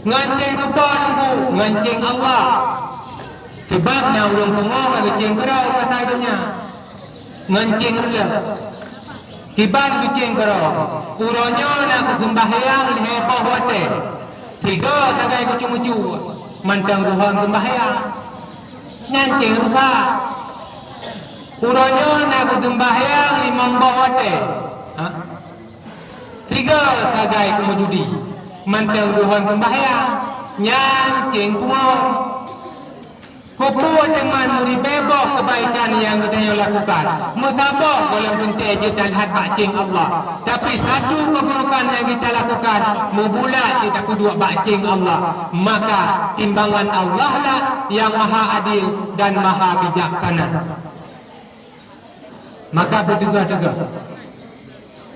Ngon céng keupeue teungku? Ngon céng Allah. Sabab na ureueng pungo ka geucéng keudroe masa donya. Ngon céng reuloh. Kiban geucéng keudroe. Uroe nyoe na geuseumbahyang lhèe boh watèe. Sigoe sagai geucue-meucue, mantong geuhon seumbahyang. Nyan céng rusak. Uroe nyoe na geuseumbahyang limong boh watèe. Ha? Sigoe sagai keumeujudi, mantong geuhon seumbahyang, nyan céng pungo. Keupeue teuma meuribèe boh keubaikan nyang geutanyoe lakukan, meusaboh gohlom teuntèe jeuet that bak céng Allah, tapi satu keuburukan nyang geutanyoe lakukan, meubulat jeuet tapeuduek bak céng Allah, maka timbangan Allah lah nyang maha adil dan maha bijaksana. Maka beuteuga-teuga,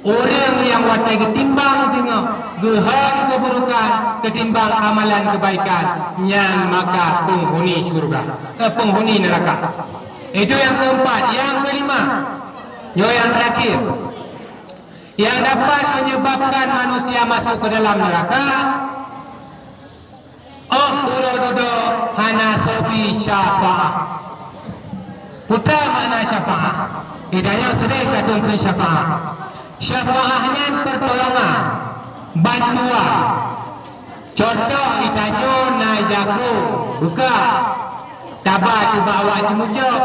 ureueng nyang watèe geutimbang teungoh geuhon keuburukan keutimbang amalan keubaikan, nyan maka peunghuni syeuruga, eh, peunghuni neuraka. Itu nyang keumpat. Nyang keulima, nyoe nyang teurakhir, nyang dapat menyebabkan manusia masuk ke dalam neraka, oh, uroe dudoe hana soe bi syafaat. Peue makna syafaat? Geutanyoe sering tadeungoe kheun syafaat. Syafaat nyan peurtolongan, bantuan. Contoh, geutanyoe na jakong buka, taba bak awak ceumeucok.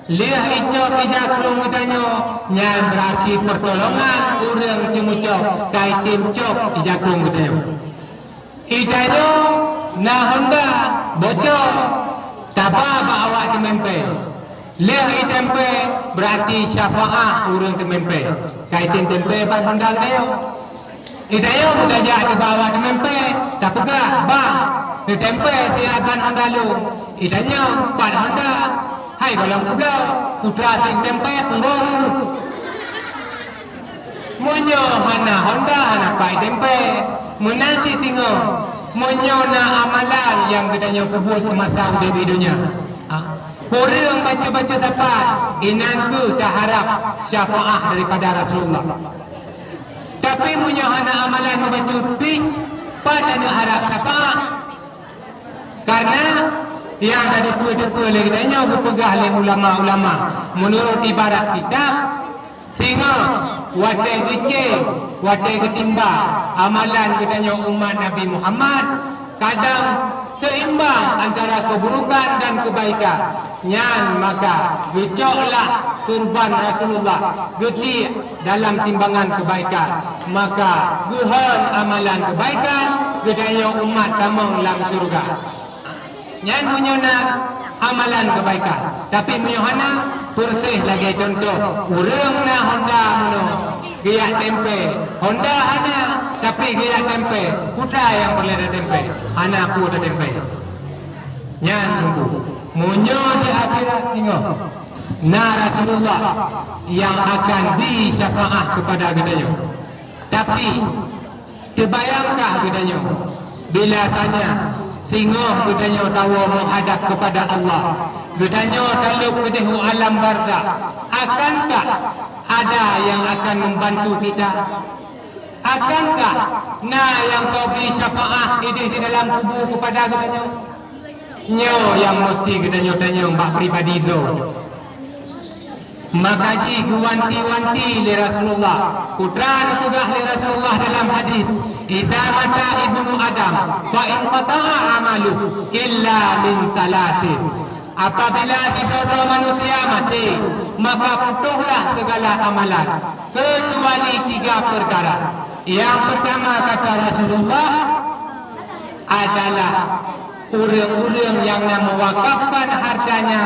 Lheueh icok ija krueng geutanyoe, nyan beurarti peurtolongan ureueng ceumeucok ka item cok ija krueng geutanyoe. Itanyoe na honda bocor, taba bak awak teumèmpè. Lheueh itempè, beurarti syafaat ureueng teumèmpè ka item tempè ban honda geutanyoe. Itanyoe meutajak teuba awak teumèmpè, tapeugah, "Bah, neutempè siat ban honda lôn." Itanyoe, "Pat honda?" "Hai gohlom keubloe, putra sing tempè punggong." Meunyoe hana honda, hana pat itempè. Meunan cit singoh, meunyoe na amalan nyang geutanyoe peubuet seumasa udeb di donya, ha, kureueng bacut-bacut sapat, inan kheueh taharab syafaat daripada Rasulullah. Tapi meunyoe hana amalan meubacut pih, pat taneuk harab syafaat? Karena nyang ka teupeue-teupeue lé geutanyoe geupeugah lé ulama-ulama, meunurot ibarat kitab, singoh watèe geucéng, watèe geutimbang amalan geutanyoe umat Nabi Muhammad, kadang seimbang antara keuburukan dan keubaikan. Nyan maka geucoklah surban Rasulullah geutiek dalam timbangan keubaikan, maka geuhon amalan keubaikan geutanyoe umat tamong lam syeuruga. Nyan meunyoe na amalan keubaikan, tapi meunyoe hana, peureuséh lagèe cuntoh ureueng na honda meunoe, geujak tempè, honda hana, tapi geujak tempè, peue nyang peureulèe tatempè? Hana peue tatempè. Nyan teungku, meunyoe di akhirat singoh, Na Rasulullah nyang akan bri syafaat keupada geutanyoe. Tapi, teubayangkah geutanyoe, bila sajan singoh geutanyoe tawoe meuhadab keupada Allah, geutanyoe talôb keudeh u alam barzakh, akankah ada nyang akan membantu kita? Akankah na nyang soe bri syafaat ideh di dalam kubu keupada geutanyoe? Nyoe nyang musti geutanyoe tanyong bak pribadi droe. Maka jih geuwanti-wanti lé Rasulullah. Putra neupeugah lé Rasulullah dalam hadis, "Idza mata ibnu Adam, fa inqata'a amaluhu illa min salasin." Apabila sidroe manusia maté, maka putôhlah segala amalan, keucuali tiga peukara. Nyang peurtama, kata Rasulullah, adalah ureuëng-ureuëng nyang na meuwakafkan hartanya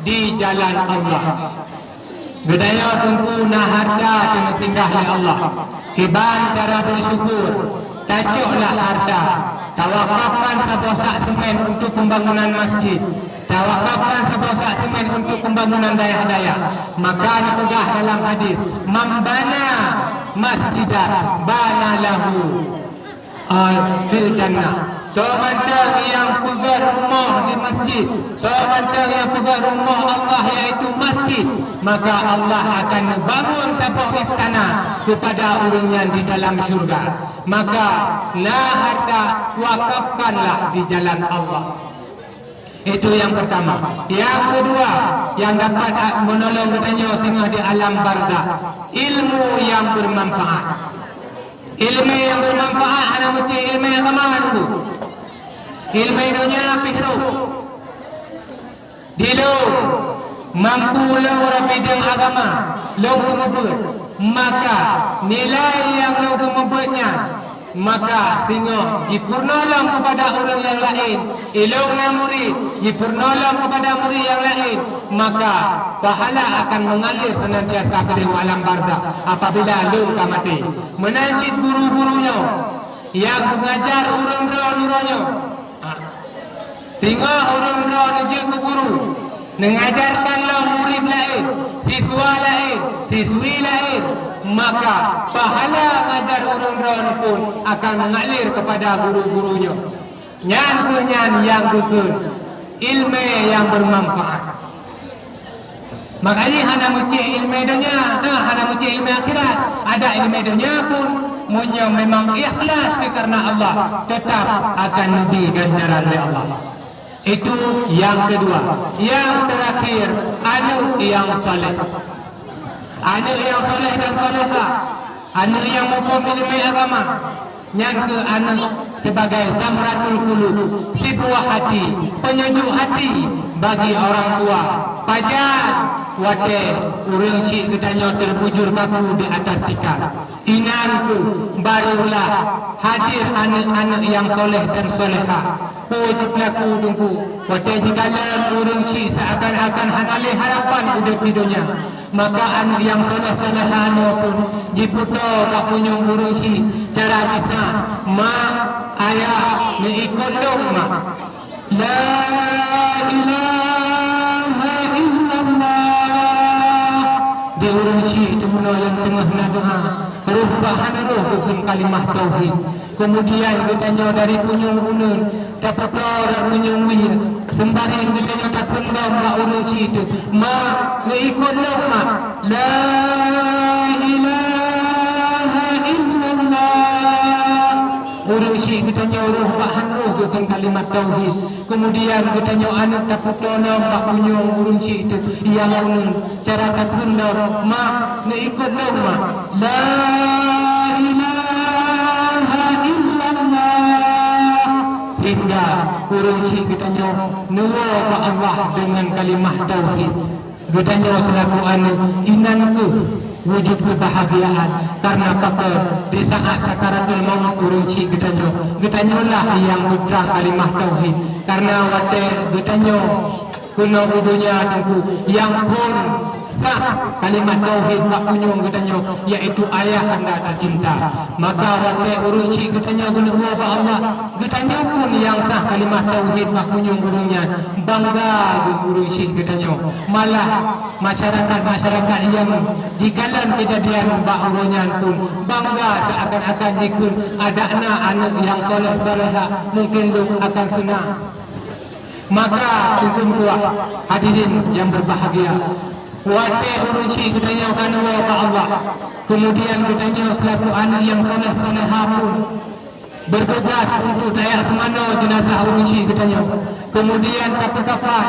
di jalan Allah. Geutanyoe teungku na harta teuneusinggah lé Allah. Kiban cara beusyukur, tacoklah harta, tawakafkan saboh sak seumén untuk pembangunan masjid, tawakafkan saboh sak seumén untuk pembangunan dayah-dayah. Maka neupeugah dalam hadis, "Man bana masjidan bana lahu, ah, fil jannah." Soe mantong nyang peugét rumoh di masjid, soe mantong nyang peugét rumoh Allah, yaitu masjid, maka Allah akan neubangun saboh istana keupada ureuëng nyan di dalam syurga. Maka na harta, wakafkanlah di jalan Allah. Itu nyang peurtama. Nyang keudua, nyang dapat a-, meunolong geutanyoe singoh di alam barzakh, ilmu nyang beumanfaat. Ileumé nyang beumanfaat hana meucéh ileumé agama dulu. Ileumé donya pih rôh. Dilôn mampu lôn bidang agama, lôn keumeubeuet, maka nilai nyang lôn keumeubeuet nyan, maka singoh jipeurunoe lom keupada ureuëng nyang laén, ilôn na murit, jipeurunoe lom keupada murit nyang laén, maka pahala akan meungalir seunantiasa keudeh u alam barzakh apabila lôn ka maté. Meunan cit guru-guru nyoe nyang geungajar ureuëng droe nurôh nyoe. Teungoh ureuëng droe neujeuet keu guru, neungajarkan lom murit laén, siswa laén, siswi laén, maka pahala ngajar ureuëng droe nyoe pun akan meungalir keupada guru-guru nyoe. Nyan kheueh nyan nyang geukheun ileumé nyang beumanfaat. Maka jih hana meucéh ileumé donya, na hana meucéh ileumé akhirat. Ada ileumé donya pun, meunyoe memang ikhlas teuh kareuna Allah, teutap akan neubri ganjaran lé Allah. Itu nyang keudua. Nyang teurakhir, aneuëk nyang saleh. Aneuëk nyang saleh dan salehah. Aneuëk nyang muphom ileumé agama, nyan kheueh aneuëk sibagai samratul qulub, sibuah hati, peunyejuk hati bagi orang tua. Pajan watée ureuëng syik geutanyoe teubujur kaku di atas tikar, inan kheueh barulah hadir aneuëk-aneuëk nyang saleh dan salehah. Peue jipeulaku teungku, watée jikalon ureuëng syik seuakan-akan hana lé harapan udeb di donya. Maka aneuëk nyang saleh-salehah nyoe pun jipeutoe bak punyueng ureuëng syik cara gisa, "Mak, ayah, neuikot lôn, Mak." La ilaha illallah. Di ureuëng syik teumeunoe nyang teungoh na doa, roh bak hana roh geukheun kalimah tauhid. Keumudian geutanyoe dari punyueng uneun tapeutoe rot meunyoe wie, seumbarang geutanyoe takheun lom bak ureuëng syik teuh, "Ma, neuikot lôn, Ma." La ilaha illallah. Ureuëng syik geutanyoe roh bak han roh geukheun kalimat tauhid. Keumudian geutanyoe aneuëk tapeutoe lom bak punyueng ureuëng syik teuh nyang uneun. Cara takheun lom, "Ma, neuikot lôn, Ma." La ilaha illallah. Hingga ureuëng syik geutanyoe neuwoe bak Allah deungon kalimah tauhid. Geutanyoe seulaku aneuëk, inan kheueh wujud keubahgiaan. Kareuna pakon, di saát sakaratul mauet ureuëng syik geutanyoe, geutanyoe lah nyang meutrang kalimah tauhid. Kareuna watée geutanyoe Keunoe u donya Teungku, nyang phon sah kalimat tauhid bak punyueng geutanyoe, yaitu ayah anda tercinta. Maka watée ureuëng syik geutanyoe geuneuk woe bak Allah, geutanyoe pun nyang sah kalimat tauhid bak punyueng ureuëng nyan, bangga geuh ureuëng syik geutanyoe. Malah masyarakat-masyarakat nyang jikalon keujadian bak uroe nyan pun bangga, seuakan-akan jikheun adak na aneuëk nyang soleh-solehah, mungken lôn akan seunang. Maka, Teungku meutuah, hadirin yang berbahagia, watée ureuëng syik geutanyoe ka neuwoe bak Allah, kemudian geutanyoe seulaku aneuëk nyang soleh-solehah pun bertugas untuk tajak seumanoe jeunazah ureuëng syik geutanyoe. Kemudian tapeukafan,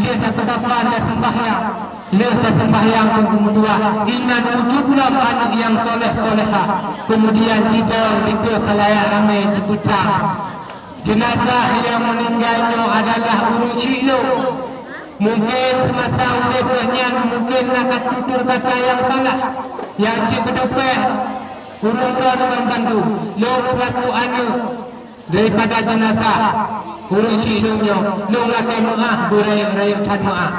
lheueh tapeukafan taseumbahyang. Lheueh taseumbahyang, Teungku meutuah, inan wujud lom aneuëk nyang soleh-solehah. Kemudian jidong dikeue khalayak ramé jipeutang. Jeunazah nyang meuninggai nyoe adalah ureuëng syik lôn. Mungken seumasa udeb gobnyan mungken na ka tutur kata nyang salah, nyang jeuet keuteupeu ureuëng droeneuh banmandum. Lôn seulaku aneuëk daripada jeunazah ureuëng syik lôn nyoe, lôn lakée meuáh, beurayeuk-rayeuk that meuáh.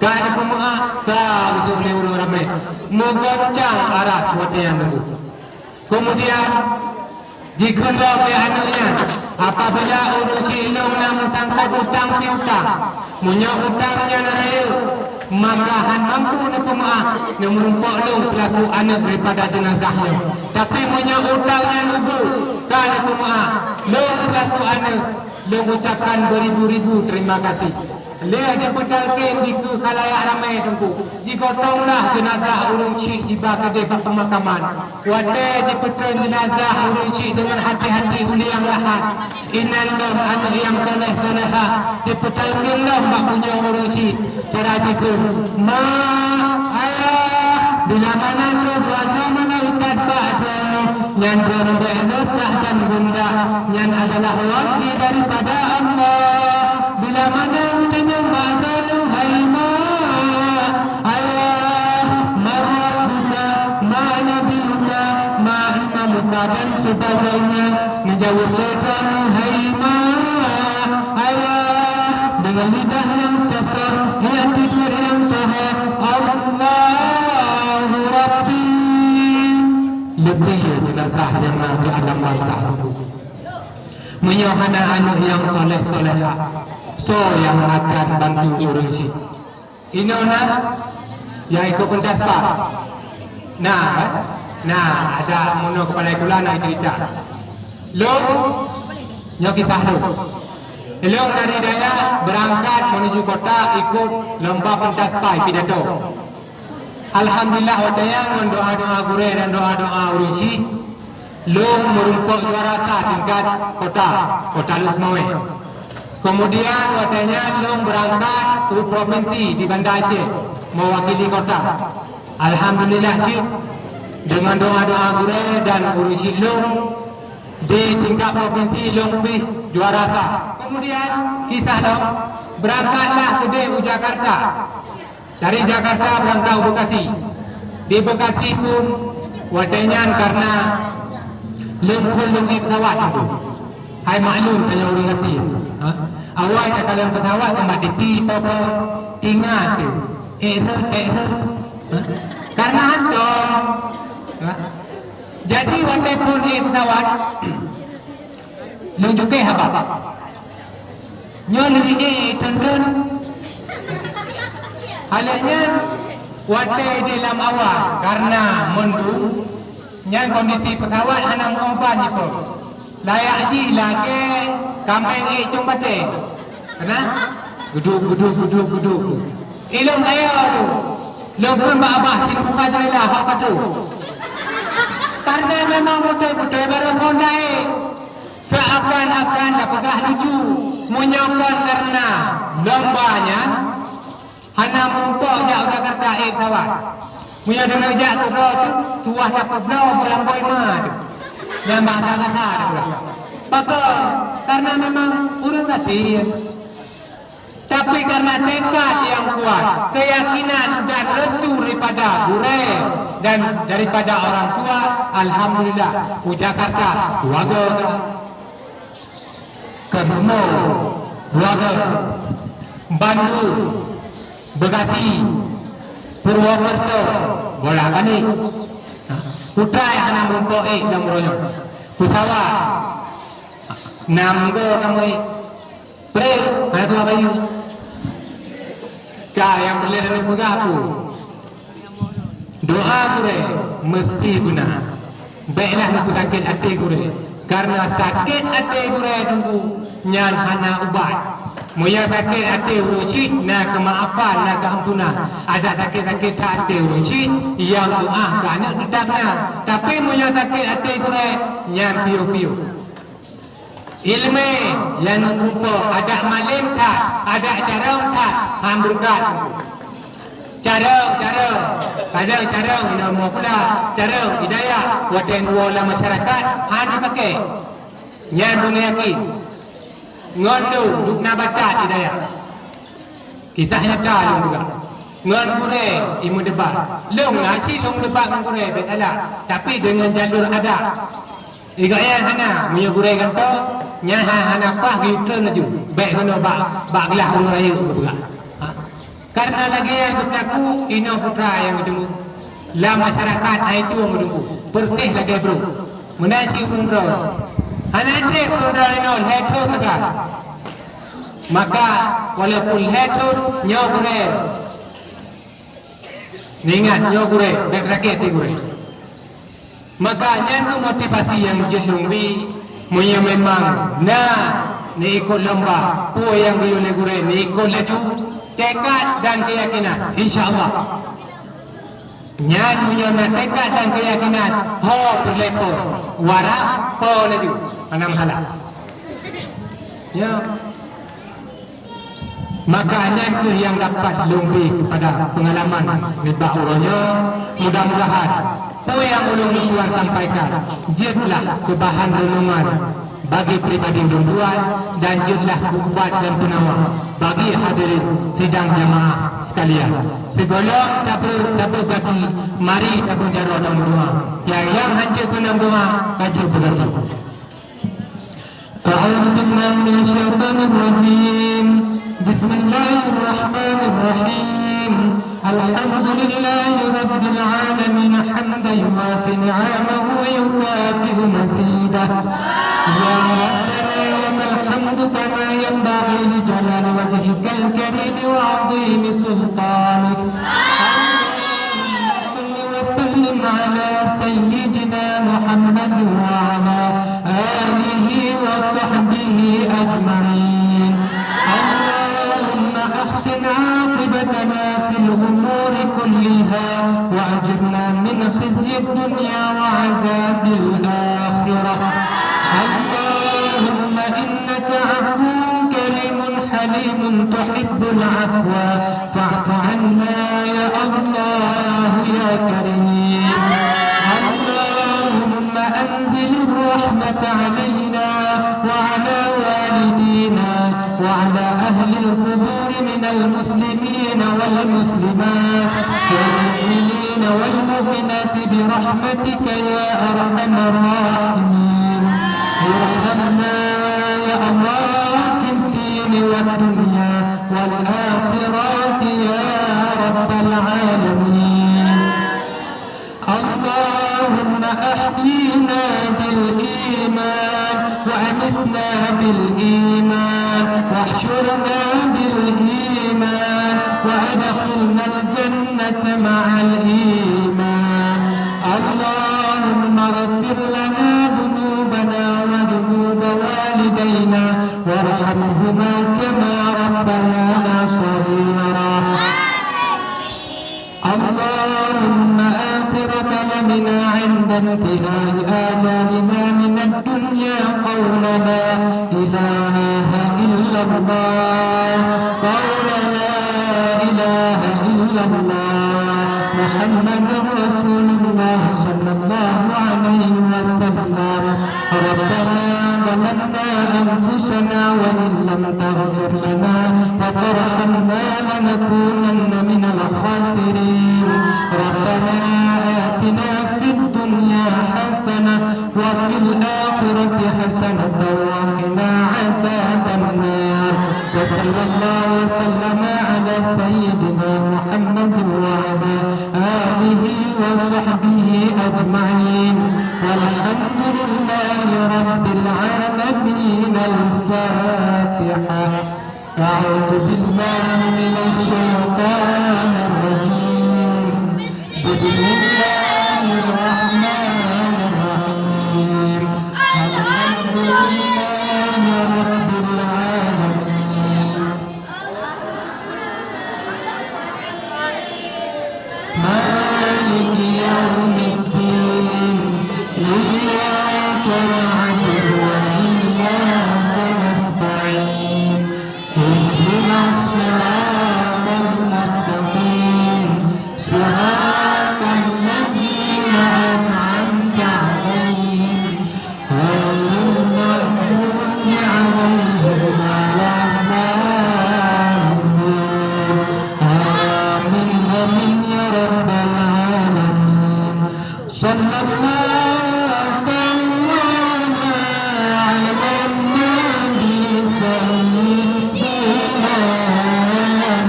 Ka neupeumeuáh, ka geujok lé ureuëng ramé, meugoncang aras watée nyan Teungku. Kemudian, jikheun lom lé aneuëk nyan, apabila ureuëng syik lôn na meusangkot utang piutang, meunyoe utang nyan rayeuk, maka hán mampu neupeumeuáh, neumeurumpok lôn seulaku aneuëk daripada jeunazah nyoe. Tapi meunyoe utang nyan ubeut, ka neupeumeuáh, lôn seulaku aneuëk, lôn ucapkan beribu-ribu terima kasih. Lheueh jipeutalken dikeue khalayak ramé Teungku, jigotonglah jeunazah ureuëng syik jiba keudeh bak peumakaman. Watée jipeutreun jeunazah ureuëng syik deungon hati-hati uliang lahat, inan lom aneuëk nyang soleh-solehah jipeutalken lom bak punyueng ureuëng syik, cara jikheun, "Ma, ayah, bila mana troh keuluwarga malaikat bak droeneuh, nyan droeneuh bék meusah dan gundah, nyan adalah wahyu daripada Allah." Bila mana geutanyoe bak droeneuh, "Hai ma, ayah, man rabbuka, ma nabiyyuka, ma imamuka," dan sebagainya, neujaweueb lé droeneuh, "Hai ma, ayah," deungon lidah nyang sosoh, itikad nyang sohe, "Allahu Rabbi." Leubeh jeunazah nyang na di alam barzakh. Meunyoe hana aneuëk nyang soleh-solehah, soe nyang akan bantu ureuëng syik? Inoe na nyang ikot pentas pa? Na, kan? Na, ada meunoe kepala sikula na cerita. Lôn, nyoe kisah lôn. Lôn dari dayah beurangkat menuju kota ikot lomba pentas pa, pidato. Alhamdulillah, watée nyan ngon doa-doa gurée dan doa-doa ureuëng syik, lôn meurumpok juara sa tingkat kota, Kota Lhokseumawe. Kemudian watée nyan lôn beurangkat u provinsi di Banda Aceh, mewakili kota. Alhamdulillah cit, deungon doa-doa gurée dan ureuëng syik lôn, di tingkat provinsi lôn pih juara sa. Kemudian kisah lôn, beurangkatlah keudeh u Jakarta. Dari Jakarta beurangkat u Bekasi. Di Bekasi pun watée nyan karena lôn phon lôn ék pesawat tu. Hai maklum tanyoe ureuëng gaki. Ha? Awai takalon pesawat teuma dipi popo tinga tu. Ék rot, ék rot. Ha? Karena hantom. Ha? Jadi watée phon ék pesawat, lôn cukéh haba. Nyoe lheueh ék treun-treun. Hal nyan watée di lam awak, karena meuntui nyan kondisi pesawat hana meuoh ban jipot. Layak jih lagée kaméng ék cong batée. Keunan? Geuduk, geuduk, geuduk, geuduk. Ilôn kaya tu. Lôn phon bak babah sinoe buka jeundela hok ka troh. Karena memang beutôi-beutôi barô phon dae. Seakan-akan tapeugah lucu, meunyoe kon karena lomba nyan hana meurumpok jak u Jakarta ék pesawat. Meunyoe deungon jak keudroe tu, tuwah tapeubloe bak lam boh ima tu. Nyang bak gata-gata tapeugah. Pakon? Karena memang ureuëng gasien. Tapi karena tekad nyang kuat, keyakinan dan restu daripada gurée dan daripada orang tua, alhamdulillah, u Jakarta dua go ka. Keunoe dua go, Bandung Bekasi, Purwokerto, bolak-balik. Putra nyang hana meurumpok ék lom uroe nyoe. Pesawat, nam go kamoe ék. Preh, hana tuha bayeue. Ka nyang peureulèe lôn peugah peue? Doa gurèe meuseuti beuna. Bèklah neupeusakét até gurèe, kareuna sakét até gurèe teungku nyan hana ubat. Meunyoe sakét até uroe cit na keumaafan, na keuampunan. Adak sakét-sakét that até uroe cit, nyang meu'ah keu aneuk teutab na. Tapi meunyoe sakét até gurèe, nyan piôh-piôh. Ileumèe nyang meurumpok, adak malém that, adak carông that, han beureukat. Carông, carông, kadang carông inoe mo pula, carông hidayah watèe neuwoe lam masyarakat han jipaké. Nyan beungèh yakén. Ngon lôn duek na batat hidayah. Kisah nyata lôn peugah. Ngon gurèe imeudebat. Lôn na cit lôn meudebat ngon gurèe bèk galak, tapi deungon jalur adat. Igoe nyan hana, meunyoe gurèe gantoe, nyan ha-, hana paih geuyue treun laju. Bèk keunoe bak, bak glah ureueng rayeuk geupeugah. Ha? Kareuna lagèe nyan geupeulaku, inoe putra nyang geuteumeung. Lam masyarakat hai tueng meudungku, peureséh lagèe brôk. Meunan cit ureueng droe. Hana trép ureueng droe inoe lhèe thôn teuka. Maka walaupun lhèe thôn nyoe gurèe. Neuingat nyoe gurèe, bèk sakét até gurèe. Maka nyan keuh motivasi nyang jeuet lôn bri, meunyoe memang na neuikot lomba, peue nyang geuyue lé gurèe neuikot laju, tekad dan keuyakinan, insya Allah. Nyan meunyoe na tekad dan keuyakinan, ho peureulèe po, warab po laju, hana masalah. Ya. Maka nyan keuh nyang dapat lôn bri keupada peungalaman nibak uroe nyoe. Mudah-mudahan peue nyang ulôn tuan sampaikan jeuetlah keu bahan reunungan bagi pribadi ulôn tuan dan jeuetlah keu ubat dan peunawa bagi hadirin sidang jamaah sekalian. Sigohlom tabeu-, tabeu gaki, mari tabeu jaroe dan meudoa. Nyang, nyang hanjeuet keunong doa, ka jeuet beugaki. أعوذ بالله من الشيطان الرجيم. بسم الله الرحمن الرحيم. الحمد لله رب العالمين حمدا يوافي نعمه ويكافئ مزيده. يا ربنا لك الحمد كما ينبغي لجلال وجهك الكريم وعظيم سلطانك. صل وسلم على سيدنا محمد وعلى آله وصحبه أجمعين. اللهم أحسن عاقبتنا في الأمور كلها وأجرنا من خزي الدنيا وعذاب الآخرة. اللهم إنك عفو كريم حليم تحب العفو فاعف عنا يا الله يا كريم. اللهم أنزل الرحمة علينا وعلى والدينا وعلى أهل القبور من المسلمين والمسلمات والمؤمنين والمؤمنات برحمتك يا أرحم الراحمين. ارحمنا يا الله في الدين والدنيا والآخرة يا رب العالمين. اللهم أحينا بالإيمان وأمتنا بالإيمان واحشرنا بالإيمان وأدخلنا الجنة مع الإيمان. اللهم اغفر لنا ذنوبنا وذنوب والدينا وارحمهما كما ربيانا صغيرا. اللهم آخر كلامنا عند انتهاء آجالنا من الدنيا قول لا إله إلا الله، قول لا إله إلا الله، محمد رسول الله صلى الله عليه وسلم. ربنا ظلمنا أنفسنا وإن لم تغفر لنا وترحمنا لنكونن من الخاسرين. ربنا آتنا في الدنيا حسنة وفي الآخرة حسنة وقنا عذاب النار. وصلى الله وسلم على سيدنا الفاتحة. أعوذ بالله من الشيطان الرجيم. بسم الله الرحمن الرحيم. الحمد لله رب العالمين. مالك يوم الدين. إياك نعبد وإياك نستعين. اهدنا الصراط المستقيم. صراط الذين أنعمت عليهم غير المغضوب عليهم ولا الضالين. آمين، آمين يا رب العالمين. صلى الله وسلم على النبي سيدنا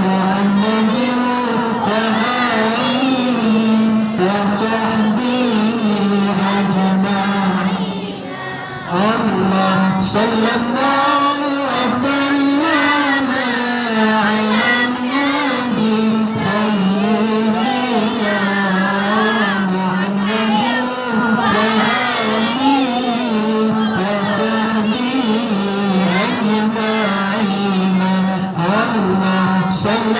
محمد وآله وصحبه أجمعين. اللهم صل وسلم على النبي سيدنا محمد وآله وصحبه أجمعين. اللهم صل